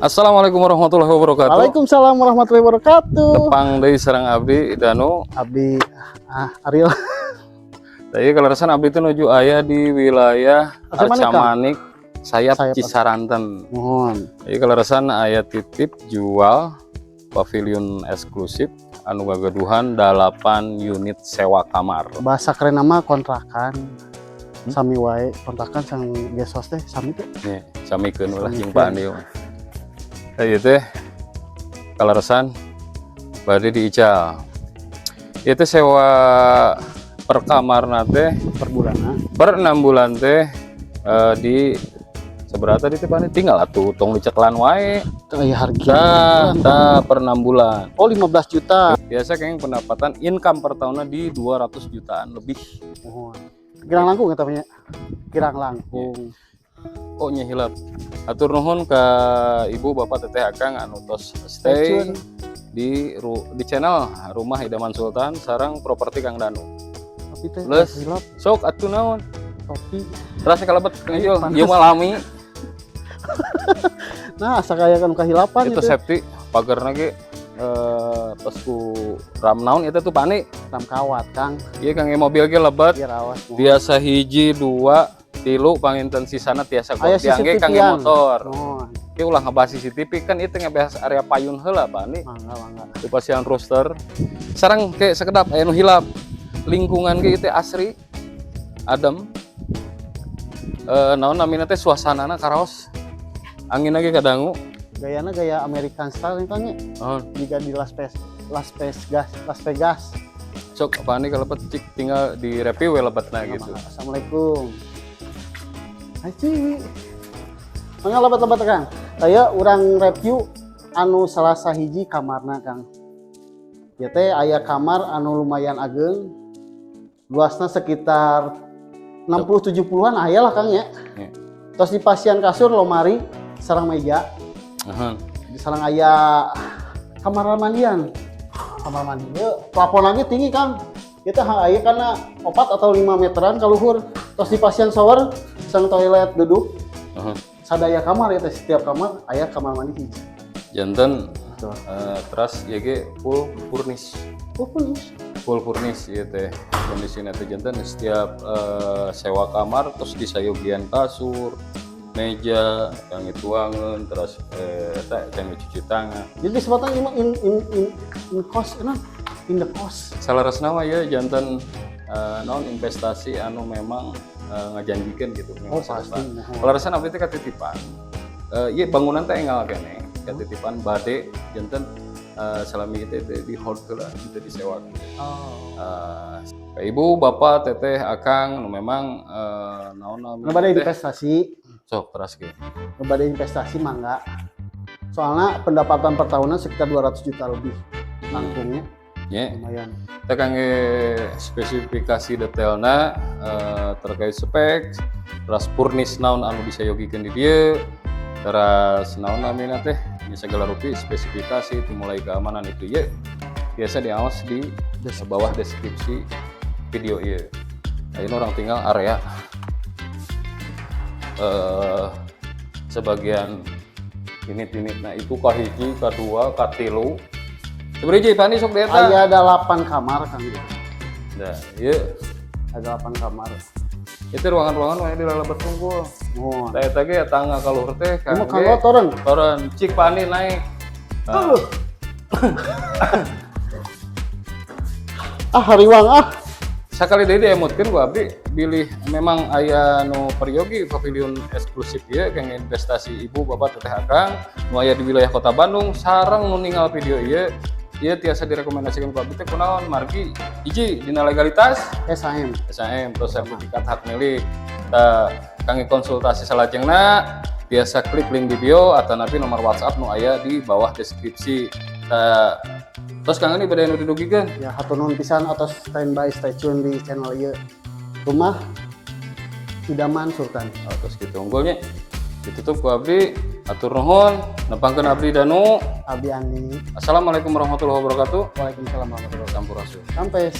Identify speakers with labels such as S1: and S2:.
S1: Assalamualaikum warahmatullahi wabarakatuh.
S2: Waalaikumsalam warahmatullahi wabarakatuh.
S1: Tepang deui sareng abdi Danu.
S2: Abdi Ariel.
S1: Tadi kaleresan abdi itu nuju aya di wilayah
S2: Arcamanik, Kang?
S1: Arcamanik, Sayap,
S2: Sayap.
S1: Cisaranten.
S2: Mohon.
S1: Jadi kaleresan aya titip jual pavilion eksklusif anu gagaduhan 8 unit sewa kamar.
S2: Bahasa keren nama kontrakan. Sami wae kontrakan sareng guest house teh sami teh.
S1: Nih, samikeun lah jeung
S2: Samikeun.
S1: Pak Andi mah. Tadi teh kaleresan bade diical. Itu sewa per kamar teh
S2: Per bulan.
S1: Per 6 bulan teh di seberapa tadi teh, Pak Andi? Tinggal atuh tong dicekelan wae.
S2: Teu aya harga.
S1: Tah, tah, per 6 bulan.
S2: Oh, 15 juta.
S1: Biasa kayaknya pendapatan income per tahunnya di 200 jutaan lebih.
S2: Mohon. Kirang langkung eta nya. Kirang langkung.
S1: Oh nya, hilap. Atur nuhun ke ibu, bapak, teteh, akang anu tos stay
S2: Stay tune.
S1: di channel Rumah Idaman Sultan sareng properti Kang Danu.
S2: Tapi teh
S1: Plus.
S2: hilap.
S1: Sok atuh naon?
S2: Topi.
S1: Terasa kalebet Kang Ijul,
S2: Panas.
S1: ieu mah lami.
S2: Nah, asa kaya kan kahilapan.
S1: Itu
S2: itu.
S1: Safety pagerna ge tos ku ram naon itu tuh, Pani?
S2: Ram kawat, Kang.
S1: Ieu kang mobil ge lebet.
S2: Biar awas. Mohon.
S1: Biasa hiji, dua, tilu, panginten sisana tiasa
S2: Aya
S1: ganti angge kangge
S2: CCTV-an.
S1: Motor.
S2: Mohon.
S1: Ieu ulah ngebahas CCTV kan itu ngebahas area payun heula, Pani.
S2: Mangga, mangga.
S1: Di pasian roster. Sareng ke sekedap aya nu hilap. Lingkungan ge itu asri. Adem. Naon namina teh, suasanana karaos. Angin lagi kadangu.
S2: Gayana gaya American style nih, Kang, ya.
S1: Oh,
S2: Jika di Las Vegas, Las Vegas, Las Vegas.
S1: Sok Pak Andi kalau cik tinggal di review we lebetna gitu.
S2: Assalamualaikum. Hai Ciwi. Mangga lebet-lebet, Kang. Saya urang review anu salah sahiji kamarna, Kang. Ya teh aya kamar anu lumayan ageng. Luasnya sekitar 60 70-an aya lah, Kang, ya.
S1: Ya.
S2: Terus di pasian kasur, lomari, sareng meja, di sareng aya kamar mandian. Kamar mandi. Ya, plafon lagi tinggi, Kang. Kita aya karena 4 atau 5 meteran kaluhur. Terus di pasian shower, sareng toilet duduk. Sadaya kamar ya teh, setiap kamar aya kamar mandi hiji.
S1: Janten
S2: Betul.
S1: Teras ieu ge full furnish.
S2: Oh, furnish.
S1: Full furnish ieu teh. Kondisina teh janten setiap sewa kamar terus disayogian kasur, meja, yang tuangan, terus eta yang cuci tangan.
S2: Jadi sebetulnya ini mah in cost, nah, in the cost.
S1: Saleresna mah ya janten naon, investasi anu memang ngajanjikeun gitu.
S2: Oh, pasti. Mohon.
S1: Kaleresan abdi teh katitipan. Ieu bangunan teh enggal keneh, katitipan bade janten salami itu teh di hold heula, teu disewa.
S2: Oh.
S1: Ke ibu, bapak, teteh, akang nu memang naon namina
S2: Nu bade
S1: teh,
S2: investasi,
S1: sok teras ge.
S2: Nu bade investasi mangga. Soalnya pendapatan per tahunan sekitar 200 juta lebih langkungnya,
S1: Nya,
S2: lumayan.
S1: kita kangge spesifikasi detailna terkait spek, terus furnish naon anu bisa yogikeun di dieu, terus naon namina teh, ini segala rupi spesifikasi itu mulai keamanan itu ya biasa diawas di bawah deskripsi video ieu. Nah, ini urang tinggal area sebagian unit-unit. Nah, itu kahiji, kadua, katilu. Sebenarnya Pani sok di eta.
S2: Aya ada 8 kamar, Kang, gitu.
S1: Nah, iya.
S2: Ada 8 kamar.
S1: Itu ruangan-ruangan wae di lalebet unggul.
S2: Mohon.
S1: Tah eta ge tangga ka luhur teh
S2: Ini mah
S1: kangge
S2: kanggo toren.
S1: Toren cik Pani naik. Nah,
S2: Tuh. Ah, hariwang ah.
S1: Sakali deui diemutkeun ku abdi bilih memang aya nu peryogi pavilion eksklusif ieu kangge investasi ibu, bapak, teteh, akang nu aya di wilayah Kota Bandung sareng nu ningal video ieu, ieu tiasa direkomendasikan ku abdi teh. Kunaon? Margi hiji dina legalitas
S2: SHM.
S1: SHM atau sertifikat hak milik. Tah, kangge konsultasi salajengna biasa klik link di bio atau napi nomor WhatsApp nu aya di bawah deskripsi. Tah, terus Kang ini bade nu didugikeun?
S2: Ya, hatur nuhun pisan atas standby, stay tune di channel ieu. Rumah Idaman Sultan.
S1: Oh, terus gitu unggulnya ditutup ku abdi. Atur nuhun, nepangkeun abdi Danu.
S2: Abdi Andi.
S1: Assalamualaikum warahmatullahi wabarakatuh.
S2: Waalaikumsalam warahmatullahi
S1: Sampurasun.
S2: wabarakatuh. Sampes.